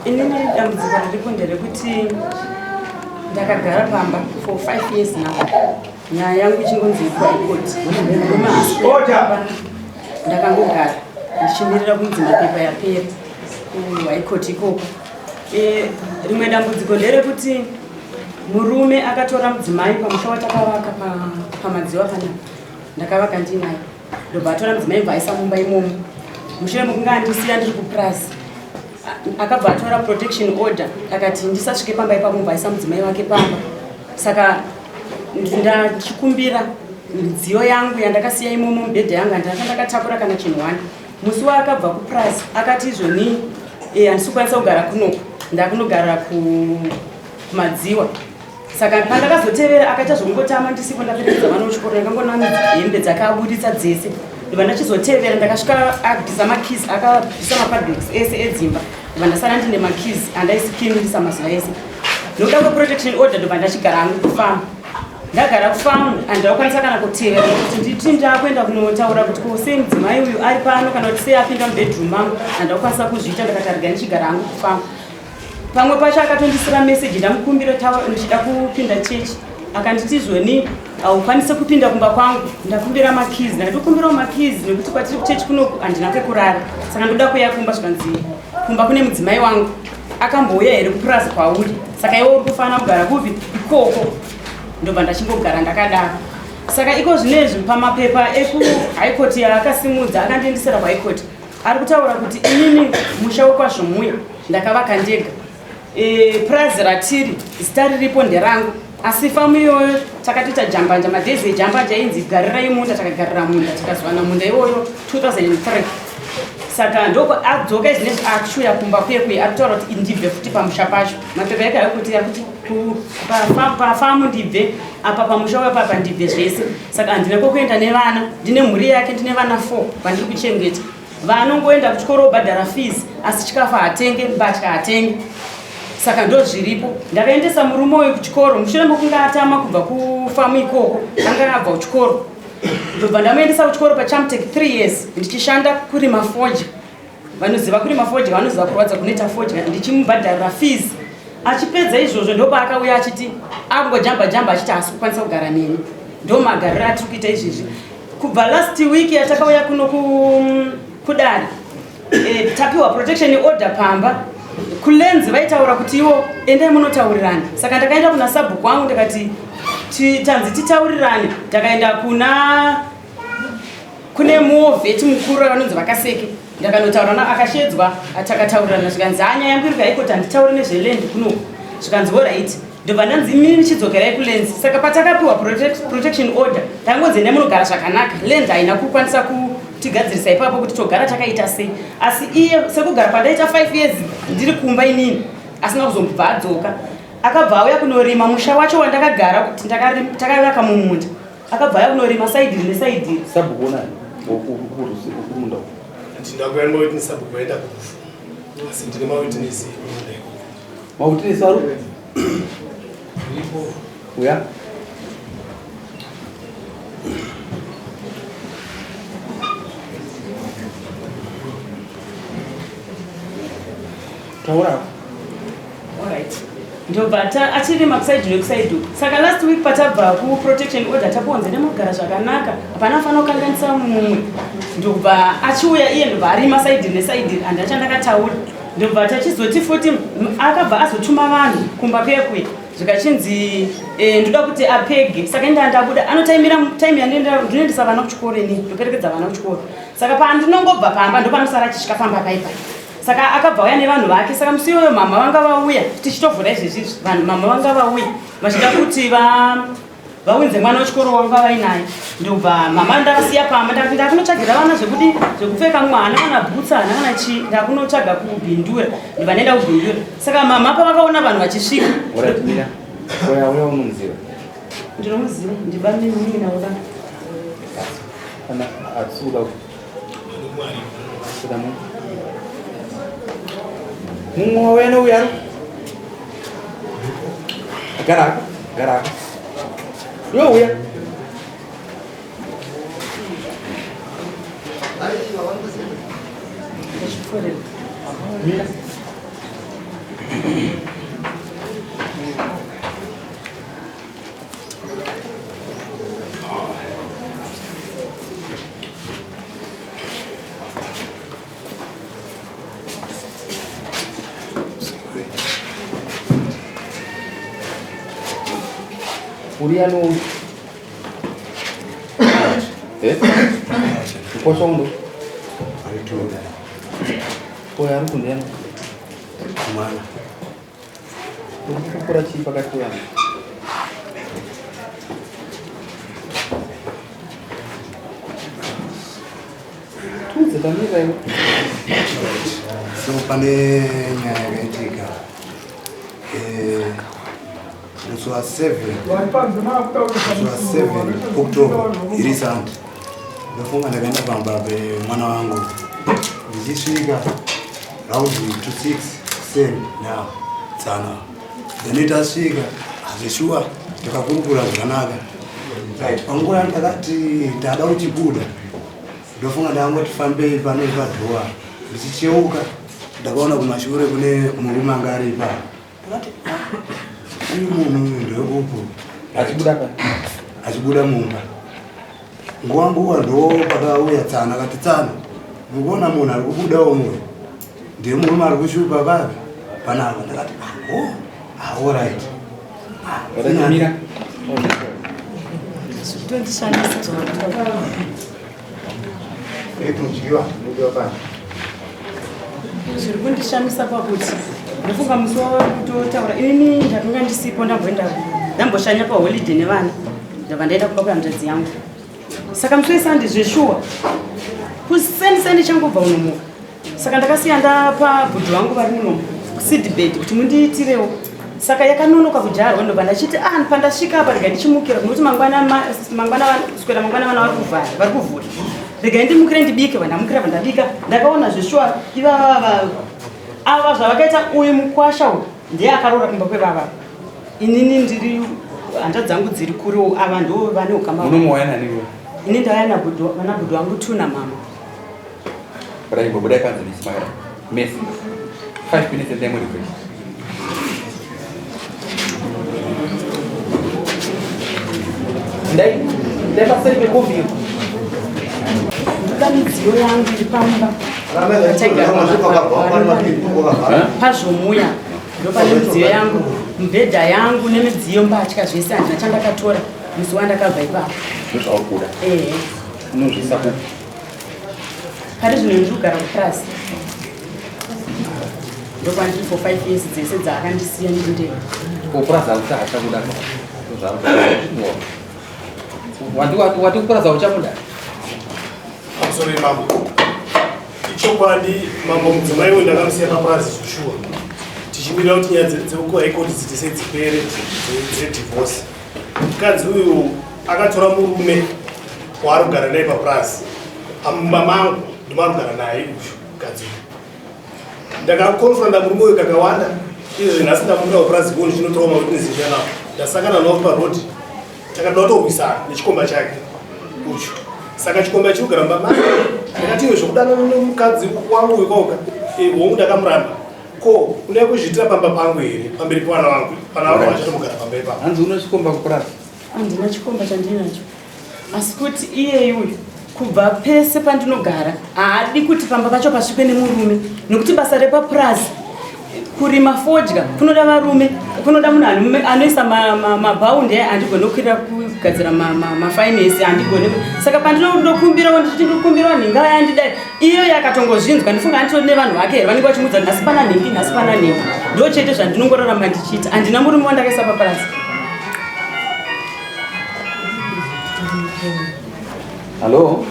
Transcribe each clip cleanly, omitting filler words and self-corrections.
Inini dambudziko riripo nderekuti ndakagara pamba for 5 years now, nyaya yangu ichingonzi ikuhaikoti. Ndakangogara ndichimirira kunzi mapepa yapera kuhaikoti ikoko. Rimwe dambudziko nderekuti murume akatora mudzimai pamusha watakavaka paMadziwa panapa, ndakavaka ndinaye, ndobva atora mudzimai, bva aisa mumba imomo mushure mekunge andisiya ndiri kupurazi. Akabva atora protection order, akati ndisasvike pamba ipapo, mubva aisa mudzimai wake pamba. Saka ndachikumbira midziyo yangu yandakasiya imomo, mubhedha yangu, handinaka ndakatakura kana chinhu one. Musi waakabva kupurazi akati izvoni handisi kukwanisa kugara kunoku, ndakunogara kuMadziwa. Saka pandakazotevera akaita zvokungotama ndisipo, ndaperekedza vana kuchikoro, ndakangona hembe dzakaburitsa dzese. Ndobva ndachizotevera, ndakasvika abvisa makeys, akabvisa mapadlocks ese edzimba, ndobva ndasara ndine makeys andaisikinurisa mazuva ese nokuda kweprotection order. Ndobva ndachigara hangu kufamu. Ndagara kufamu, handakukwanisa kana kutevera kuti nditi ndakuenda kunotaura kuti ko sei mudzimai uyu ari pano, kana kuti sei apinda mubedroom mangu. Handakukwanisa kuzviita, ndakatarega ndichigara hangu kufamu. Pamwe pacho akatondisira meseji, ndamukumbira ndichida kupinda chechi, akanditi izvoni haukwanisi kupinda kumba kwangu, ndakumbira makeys. Ndandikumbirawo makeys nekuti kwatiri kuchechi kunoku handina kwekurara, saka ndoda kuuya kumba. Zvikanzi kumba kune mudzimai wangu, akambouya here kupurazi kwauri? Saka iwe uri kufanira kugara kupi ikoko? Ndobva ndachingogara ndakadaro. Saka iko zvinezvi pamapepa ekuhigh court yaakasimudza akandiendesera kuhigh court, ari kutaura kuti inini musha wekwaZvomuya ndakavaka ndega. Purazi ratiri zita riripo nderangu, asi famu iyoyo takatoita jambanja, madhezi ejambanja ainzi garirai munda, takagarira munda, tikazowana munda iwoyo 2003. Saka ndoko adzoka izvinezvi achiuya kumba kuye ari kutaura kuti ndibve futi pamusha pacho. Mapepa eke akuti akuti pafamu ndibve apa, pamusha wepapa ndibve, zvese. Saka handina kwokuenda nevana, ndine mhuri yake, ndine vana 4 vandiri kuchengeta, vanongoenda kuchikoro obhadhara fees, asi chikafu hatenge, mbatya hatenge. Saka ndo zviripo. Ndakaendesa murume uyu kuchikoro mushure mekunge atama kubva kufamu ikoko, anga abva kuchikoro, ndobva ndamuendesa kuchikoro paChamtech 3 years, ndichishanda kurima fodya. Vanoziva kurima fodya vanoziva kurwadza kunoita fodya, ndichimubhadharira fees. Achipedza izvozvo ndopaakauya achiti akungojamba jamba, achiti haasi kukwanisa kugara neni. Ndo magariro atiri kuita izvezvi kubva last week yatakauya kuno kudare. Tapiwa protection order pamba. Kulands vaitaura kuti iwo endai munotaurirana. Saka ndakaenda kuna sabhuku wangu, ndikati tanzi titaurirane. Ndakaenda kune muovheti mukuru vanonzi Vakaseke, ndakanotaura na akashedzwa, takataurirana, zvikanzi hanya yangu iri kuhaikoti, handitauri nezveland kunoku. Zvikanzi alright. Ndobva ndanzi mini ndichidzokerai kulands. Saka patakapiwa protection order, tangonzi endai munogara zvakanaka. Land haina kukwanisa kutigadzirisa ipapo kuti togara takaita sei, asi iye sekugara kwandaita 5 years ndiri kumba inini, asina kuzombobva adzoka. Akabva auya kunorima musha wacho wandakagara kuti takavaka mumunda, akabva auya kunorima side iri neside iri. Sabhuku onani wokumunda uku? Ndindakuya nemawitness, sabhuku vaenda kurufu, asi ndine mawitness ekumunda ikoko. Mawitness ari uya. Taura. Alright, ndobva achirima kuside nekuside uku. Saka last week patabva kuprotection order, taponze nemugara zvakanaka, hapana fanira kukanganisa mumwe, ndobva achiuya iye, ndobva arima side neside, handina chandakataura. Ndobva tachizoti futi akabva azotuma vanhu kumba kuye, zvikachinzi ndoda kuti apege. Saka inda ndabuda anotaimira time yandinoendesa vana kuchikoro, ini ndoperekedza vana kuchikoro. Saka pandinongobva pamba ndopanosara achisvika pamba paipai. Saka akabva auya nevanhu vake. Saka musi iyoyo mama vanga vauya, tichitovhura izvezvizvi, vanhu mama vanga vauya vachida kuti vaunze mwana wechikoro wanga vainaye. Ndobva mama ndavasiya pamba, ndakati ndakunotsvagira vana zvekudi zvekupfeka, mwana kana bhutsa hana kana chii, ndakunotsvaga kuBindura. Ndobva ndaenda kuBindura. Saka mama pavakaona vanhu vachisvika Alright, mira. Uya uya unomuziva? Ndinomuziva, ndibamini navo. Kana atsuka kuda mumwe wauya neuya ari gara ako, gara ako, iwe uya. Ndachipfuurira. Mira. Uri ano Eh? Mukosha undo. Ko ari kundena. Mwana. Uri kukura chii pakati pevanhu? Tudze tamira iwe. So pane nyaya yakaitika eh, musi wa 7 musi wa 7 October iri Sunday ndofunga ndakaenda pamba pemwana wangu ndichisvika round to 6 same now tsana then tasvika hazvishuwa tikakurukura zvakanaka right panguva ndakati tada kuchibuda ndofunga ndangoti fambei pano padhowa ndichicheuka ndakaona kumashure kune murume anga ari ipapo ndakati ah, uyu munhu uyu ndewekupo Achibuda pa. achibuda mumba nguva nguva ndo pakauya tsana akati tsana mukuona munhu ari kubudawo muyo ndiye murume ari kushupa papi panapa ndakati ah, oh, ah, alright Ah, Mira. Tondishandisa zvakataura. Kudyiwa, kudyiwa pano. Zviri kundishamisa pakuti ndofunga musi wakutotaura ini ndakanga ndisipo ndamboenda ndamboshanya paholiday nevana ndabva ndaenda kumba kwehanzvadzi yangu saka musi weSunday zveshuwa kuseni changobva unomuka saka ndakasiya ndapa bhudhi vangu vari munomu seedbed kuti mundiitirewo saka yakanonoka kudyarwa ndobva ndachiti ah pandasvika apa rega ndichimukira nokuti mangwana mangwana swera mangwana vana vari kuvhara vari kuvhura regai ndimukire ndibike vandamukira vandabika ndakaona zveshuwa ivava ava zvavakaita uyu mukwasha uyu ndiye akaroora kumba kwevava inini ndiri hanzvadzi dzangu dziri kuri ava ndo vane ukama Munomuwaya nani iwe? Ini ndauya vana bhudhi vangu tu namama. Budai budai panze misi makadai. Mesi. 5 minutes and then we refresh. Ndai ndai paseri pekofi iyo. Ndoda midziyo yangu iri pamba pazvomuya ndopane midziyo yangu mibhedha yangu nemidziyo mbatya zvese handina chandakatora musi wandakabva ipapo. Ndozvauri kuda. Ehe. Unozviisa kupi? Pari zvino ndiri kugara kupurasi ndokwandiri for 5 years dzese dzaakandisiya ndiri ndega. Kupurazi hauchakuda. Ndozvauri. Wati wati wati kupurazi hauchamuda. Pamusoro mambo. Ichokwadi mambo, mudzimai uyu ndakamusiya papurazi zveshuwa tichimirira kuti nyaya dzekuhigh court dziti sedzipere dzedivorce. Mukadzi uyu akatora murume waari kugara naye papurazi pamumba mangu, ndimo kugara naye uyu mukadzi uyu. Ndakakonfronta murume uyu kakawanda. Izvi nhasi ndamuka kupurazi kuno chinotora mawitness chanawo, ndasangana nawo paroad, takada kutorwisana nechikomba chake uchu. Saka chikomba chiri kugara mumba make. Ndakati iwe zvokudanana nemukadzi wangu uyu kwaoga hongu ndakamuramba, ko unai kuzviitira pamba pangu here pamberi pevana vangu pana vangu vachatomugara pamba ipapo? Hanzi unochikomba kupurazi. Handina chikomba chandinacho, asi kuti iyeyi uyu kubva pese pandinogara haadi kuti pamba pacho pasvikwe nemurume, nekuti basa repapurazi kurima fodya kunoda varume, kunoda munhu anoisa mabhaundi aya. Handigoni kukwirira kugadzira mafinesi, handigoni. Saka pandinokumbirawo ndichiti ndikumbirawo nhinga yandidai, iyo yakatongozvinzwa. Ndifunga handitori nevanhu vake here vanenge vachimudza nhasi pana nhingi, nhasi pana nhingi. Ndo chete zvandinongorarama ndichiita. Handina murume wandakaisa papurazi. Hallo?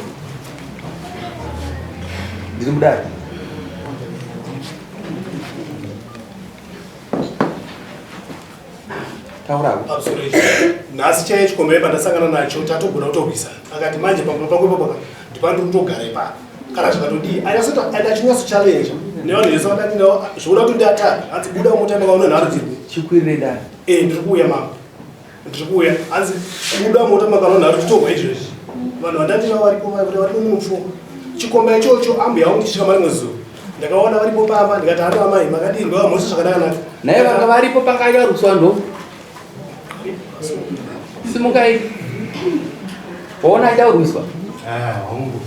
Ndiri mudare. Taura. Pamusoro izvi nhasi chaiye chikomba ipa ndasangana nacho, tatogona kutorwisana. Akati manje pamba pangu ipapo ndipandiri kutogara ipapo kana zvikatodii aenda achinyatso challenge nevanhu vese vadati zvokuda kuti ndiatake. Hanzi buda mota makaona nharo dziri Chikwirire dare. E, ndiri kuuya mama, ndiri kuuya. Hanzi buda mota makaona nharo titorwa izvezvi. Vanhu vandati navo varipo varipo mupfu chikomba ichocho ambuya vangu ndichisvika marimwe zuva ndakaona varipo pamba, ndikati hano amai makadii, ndovamhose zvakanaka. Naye vanga varipo pakanyaruswa ndo. Simukai. Waona aida kurwiswa? Ah, hongu.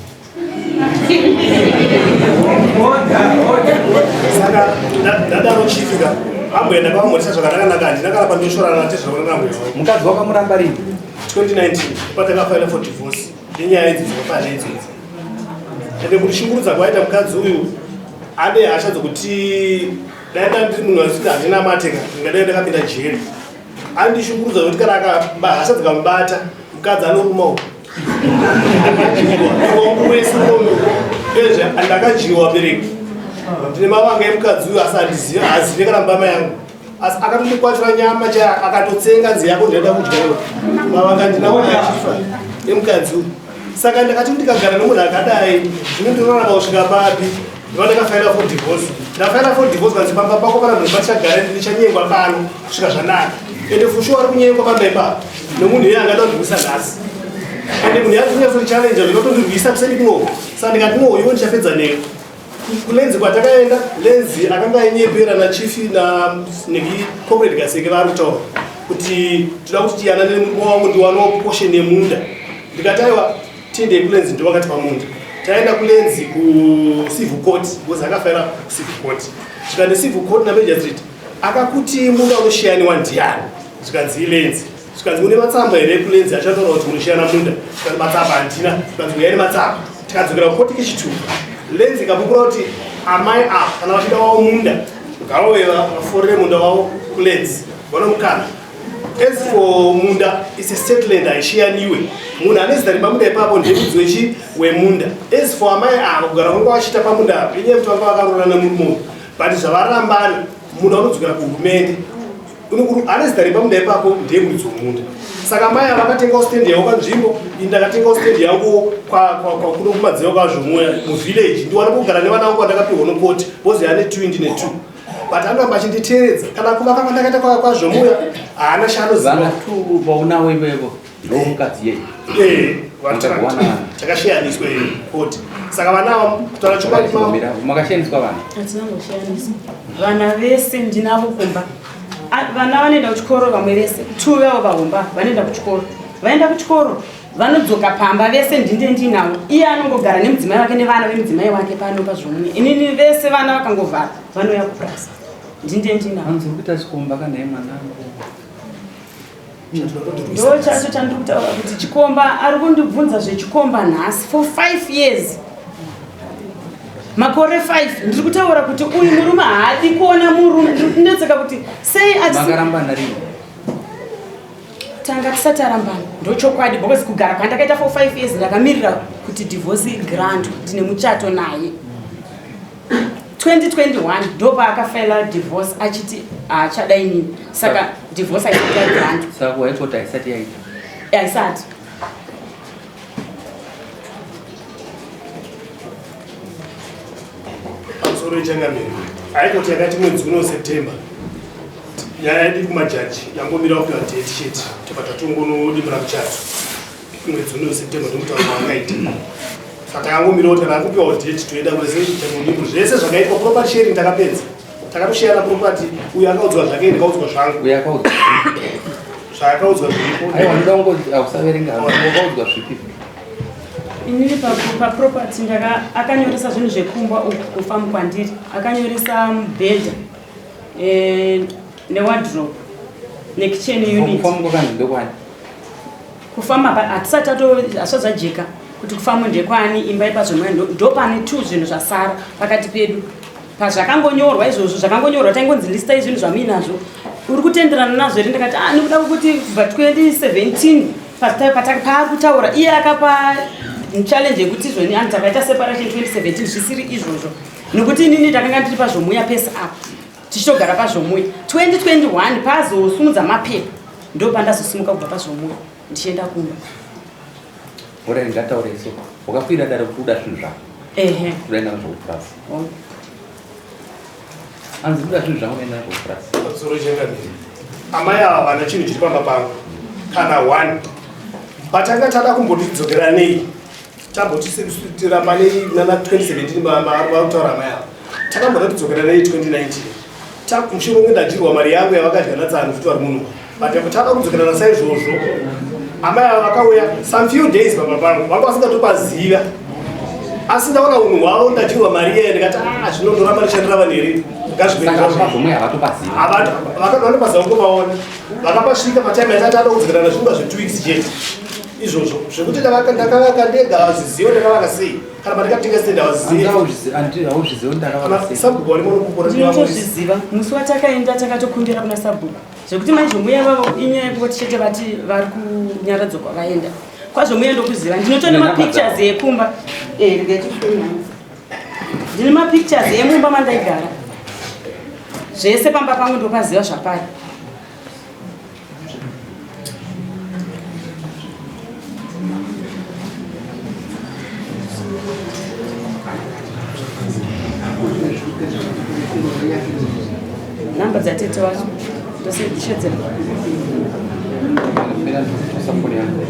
Saka ndadaro chifika. Ambuya ndakavamhoresa zvakanaka-naka, handina kana pandinoshorana natezvara nambuya vangu. Mukadzi wakamuramba rini? 2019 patakafaila for divorce nenyaya idzi dzinofanana idzodzi. Ende kundishungurudza kwaita mukadzi uyu, ane hasha dzokuti dai nda ndiri munhu asiti handina mateka, ndingadai ndakapinda jeri. Andishungurudza kuti kana hasha dzikamubata, mukadzi anoruma uku. Wese ezve ndakadyiwa vabereki, ndine mavanga emukadzi uyu, asi handizive, hazive kana mbama yangu, asi akatondikwachura nyama chaya, akatotsenga nzi yako ndinoda kudya iwe. Mavanga ndinawo achifa emukadzi uyu. Saka ndakati ndikagara nemunhu akadai, zvino ndinorarama kusvika papi? Ndova ndakafaira for divorce. Ndafaira for divorce, kanzi pamba pako pana munhu pachagare, ndichanyengwa pano kusvika zvanaka. Ende for sure ari kunyengwa pamba ipapo nomunhu iye angada kundirwisa nhasi. Ende munhu yacho kunyatsondichallenge, zvinotondirwisa kuseni kunoko. Saka ndikati no, iwe ndichapedza newe. KuLands kwatakaenda, Lands akanga ainyepera nachief neki Comrade Gaseke, vari kutaura kuti toda kuti tiyanane nemurume wangu, ndiwanewo portion yemunda. Ndikati aiwa, tiende kuLands, ndo vakati pamunda. Taenda kuLands, kucivil court, because akafaira kucivil court. Zvika necivil court namagistrate akakuti munda unoshiyaniwa ndiani? Zvikanzi iLands. Zvikanzi une matsamba here ekuLands achataura kuti munoshiyana munda? Zvikanzi matsamba handina. Zvikanzi uyai nematsamba. Tikadzokera kukoti kechitupa, Lands ikapupura kuti amai ava kana vachida wavo munda, ngavauye vaforere munda wavo kuLands, vanomukana. As for munda, is a state land, haishiyaniwe. Munhu ane zita repamunda ipapo ndemudzi wechi wemunda. As for amai ava, kugara kwanga vachiita pamunda apa inyaya yekuti vanga vakaroorana nemurume uyu, but zvavarambana, munda unodzokera kuhurumende. Ane zita repamunda ipapo ndiye muridzi womunda. Saka amai ava vakatengawo stand yavo panzvimbo ini, ndakatengawo stand yangu kuno kumadziva kwazvomuya muvillage, ndiwane kugara nevana vangu vandakapihwa nokoti bozi ane two, ndine two, but anoramba achinditeedza. Kana kuvaka kwandakaita kwazvomuya haana shanoziva. Vana two vaunawo ivevo ndomukadzi yeye? Eh, takashiyaniswa koti, saka vana ava, kutaura chokwadi. Makashiyaniswa vana? Hatinangoshiyaniswa, vana vese ndinavo kumba. Vana vanoenda kuchikoro, vamwe vese two vavo vahomba vanoenda kuchikoro. Vaenda kuchikoro, vanodzoka pamba vese, ndinde ndinavo. Iye anongogara nemudzimai wake nevana vemudzimai wake pano pazvomwe. Inini vese vana vakangovhara vanouya kupurasa, ndinde ndinavo. Hanzi uri kuita chikomba kana mwanangu? Ndo chacho chandiri kutaura kuti chikomba, ari kundibvunza zvechikomba nhasi for 5 years, makore 5. Ndiri kutaura kuti uyu murume haadi kuona murume. Ndiri kundetseka kuti sei achisi Makarambana rini? Tanga tisati arambana, ndochokwadi, because kugara kwandakaita for 5 years ndakamirira kuti divorce grant, ndine muchato naye. 2021 ndopaakafaila divorce achiti haachada inini, saka divorce haisati yagrant. Saka waikoti haisati yaita? Haisati. Pamusoro yechangamire, haikoti yakati mwedzi uno September nyaya yedu kumajaji yangomira kupiwa date chete, tobva tatongonodimbura muchato mwedzi uno September, ndokutaura kwaangaita. Saka takangomira kuti kana akupiwa date toenda kuresechamondimburo. Zvese zvakaitwa, property sharing takapedza, takatoshayana property. Uyu akaudzwa zvake, ndikaudzwa zvangu. Uyo akaudzwa? Zvaakaudzwa zviripo. Aiwa, ndoda kungo ausaverenga. Wakaudzwa zvipi? Inini paproperty akanyoresa zvinhu zvekumba uku kufamu kwandiri, akanyoresa mubhedha newardrobe nekitchen unit. Kufamu kwakanzi ndokwani? Kufama hatisati hasati zvajeka kuti kufamu ndekwani. Imba ipazvomwe ndopane two zvinhu zvasara pakati pedu. Pazvakangonyorwa izvozvo, zvakangonyorwa, taingonzi listai zvinhu zvamuinazvo, uri kutenderana nazvo here? Ndikati ah, nekuda kwekuti kubva 2017 paari kutaura iye akapa challenge yekuti izvoni anzi takaita separation 2017, zvisiri izvozvo, nekuti inini ndakanga ndiri pazvomuya pese apa, tichitogara pazvomuya. 2021 pazosumudza mapepa, ndo pandazosimuka kubva pazvomuya ndichienda kumba. Ora, ngataure so, wakakwira dare kuti uda zvinhu zvako? Ehe. Udaenda nazvo kupurasi? Hanzi kuda zvinhu zvangu, udaenda nazvo kupurasi. Pamusoro yechangamire, amai ava vana chinhu chiri pamba pangu kana one. Patanga tada kumbotidzokerana nei, tamboti nei nana 2017 vari kutaura amai ava, takamboda kudzokerana nei 2019, mushure kunge ndadyirwa mari yangu yavakadya natsano futi vari muno. But tada kudzokerana saizvozvo, amai ava vakauya some few days pamba pangu, vanga vasingatopaziva. Asi ndaona unhu hwavo, ndadyirwa mari iye, ndikati a zvino ndoramba ndichandira vanhu here? Ngazvivanopaziva kungovaona vakapasvika patime yatati ada kudzikirana zvinguva zve2 weeks chete izvozvo, zvekuti ndakavaka ndega hawaziziva ndakavaka sei, kana pandikatenga stand hawaziziva. Sabhuku varimo nokupora. Ndinotozviziva. Musi watakaenda takatokumbira kuna sabhuku zvekuti manje muya vavo inyaya yekungoti chete vati vari kunyaradzwa kwavaenda kwazvo. Muya ndokuziva, ndinotone mapictures ekumba. Ndine mapictures emumba mandaigara, zvese pamba pangu ndopaziva zvapari. Namba dzatete wacho ndosedzishedzera. Mira, ndosafoni yangu.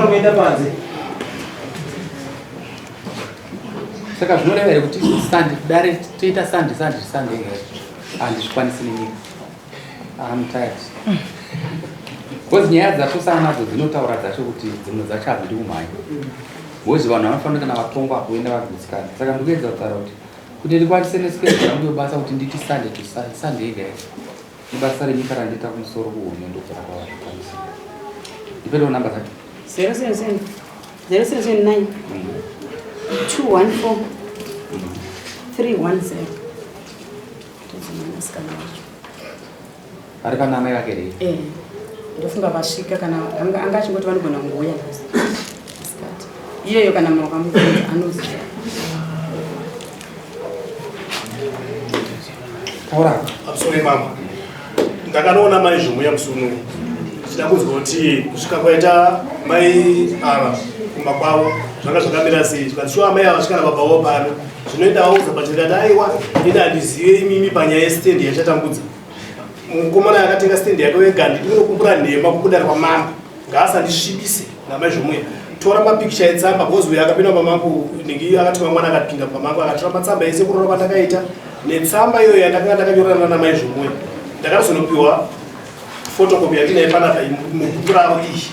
Kuenda panze. Saka zvinoreva here kuti Sunday dare toita Sunday, Sunday, Sunday here? Handizvikwanisi nenyika. I'm tired because nyaya dzatosana nadzo dzinotaura dzacho kuti dzimwe dzacho hadzidi kumhanya, because vanhu vanofanira kana vatongwa kuenda vagutsikana. Saka ndikuedza kutaura kuti ndikwanise neschedule yangu yebasa kuti nditi Sunday to Sunday yega yega ibasa renyika randiita kumusoro kuhomwe, ndokugara kwava zvikwanisi. Ndiperewo namba dzacho. 077 079 214 310. Todzimwanasikana wacho. Ari pana amai vake rei? Eh, ndofunga vasvika, kana anga achingoti vanogona kungouya nhasi masikati iyeyo, kana munhu wakamubvunza anoziva. Taura. Pamusoro mama, ndakanoona mai Zvomuya musi unoyu ndichida kunzwa kuti kusvika kwaita mai ava kumba kwavo zvanga zvakamira sei. Zvikanzi shuwa amai ava svika nababa vavo pano. Zvinoenda auza pachikati, aiwa, ini handizive imimi panyaya yestendi yachatambudza mukomana akatenga stendi yake wega. Ndidi kunokumbura nhema kukudari kwamambo, ngaasandisvibise namai Zvomuya. Tora mapikicha etsamba, because uyo akapinda pamangu ningi akatuma mwana akapinda pamangu akatora matsamba ese kurora kwandakaita netsamba iyoyo yandakanga ndakanyorana namai Zvomuya. Ndakazonopiwa photocopy yandinaye panapa mubhuku ravo iyi,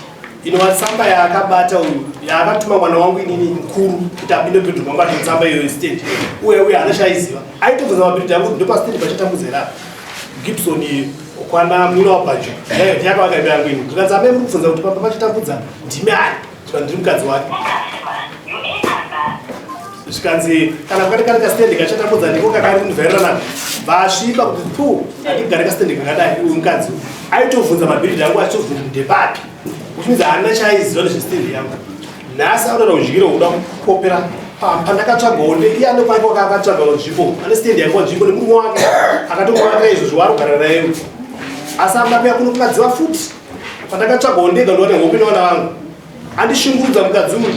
inova tsamba yaakabata uyu yaakatuma mwana wangu inini mukuru kuti apinde bedroom wangu ati tsamba iyoyo stand uye uye haana chaiziva. Aitobvunza mabhiridhi angu kuti ndopastendi pachatambudza here apa Gibson kwana mwina waBhajo yakavaka imba yangu ini. Zvikanzi, amai, muri kubvunza kuti pamba pachatambudza ndimi ani? Zvikanzi, ndiri mukadzi wake. Zvikanzi, kana kwati kari kastendi kachatambudza ndiko kakari kundivharirana vasviba kuti pu handigare kastendi kakadai. Uyu mukadzi aitovhunza mabhiridhi angu achitobvunza kuti ndepapi, which means haana chaaiziva nezvestendi yangu. Nhasi anoda kudyira kuda kukopera pandakatsvagawo iye ane kwake wakaakatsvagawo nzvimbo, ane stendi yake nzvimbo nemurume wake akatomuvakira izvozvo waarikugara naye, asi amapeya kunokukadziva futi. Pandakatsvagawo ndega ndowane hope nevana vangu. Andishungurudza mukadzi uyu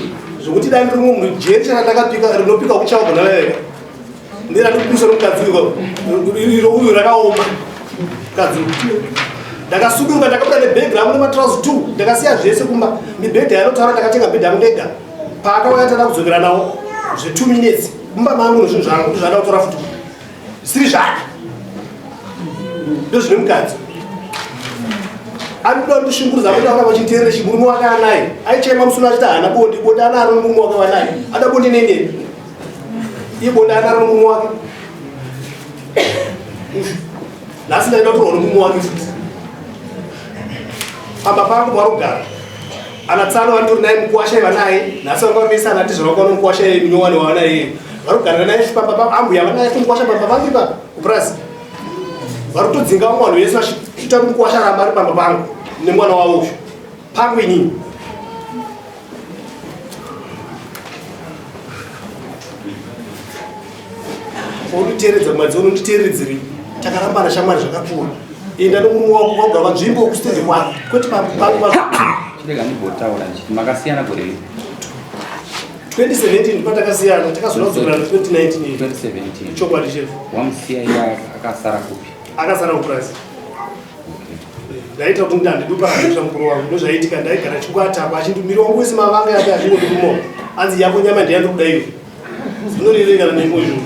zvokuti dai ndiri mumwe munhu jeri chana ndakapika rinopika kuchawa naveveka nderandikukusa nomukadzi uyu iro uyu rakaoma mukadzi uyu. Ndakasuduruka, ndakabuda nebhegi rangu nematrausi 2, ndakasiya zvese kumba. Mibhedha yanotaura, ndakatenga bhedha yangu ndega. Paakauya tada kudzokera nawo zve2 minutes mumba mangu nezvinhu zvangu ndozvanda kutora futi zvisiri zvake. Ndozvine mukadzi anoda kundishungurudza kuti anga vachiteerere chimurume wake anaye. Aichema musuno achiti haana bonde. Bonde anaro nemurume wake wanaye, ada bonde nene iye bonde anaro nemurume wake. Nhasi ndaida kutorwa nemurume wake futi pamba pangu parogara. Ana tsano vanditori naye, mukuwasha vanaye nhasi vanga vamisa anati zvavakaona mukuwasha munyowani wavanaye vari kugarira naye pamba pangu. Ambuya vanaye mukuwasha pamba pangu ipapa kupurazi, vari kutodzinga vamwe vanhu vese vachiita kuti mukuwasha ramba ari pamba pangu nemwana wavo uyu pangu inini. Unonditeeredza madzi, unonditeeredzerei? Takarambana shamwari zvakapfuura. Enda nomurume wako kwagara panzvimbo kustendi kwako, kwete pangu. Chirega ndimbotaura ndichiti makasiyana gore ripi? 2017 patakasiyana, takazoda kudzokerana 2019. 2017? Chokwadi, chef. Wamusiya iye akasara kupi? Akasara kupurazi. Ndaita kuti ndandiduparadisha mukuru wangu. Ndozvaiitika, ndaigara chikwatapa achindimiri wangu wese mavanga yake achingondirumawo, anzi yako nyama ndiyandikuda iyo. Zvinorereka nemo izvo.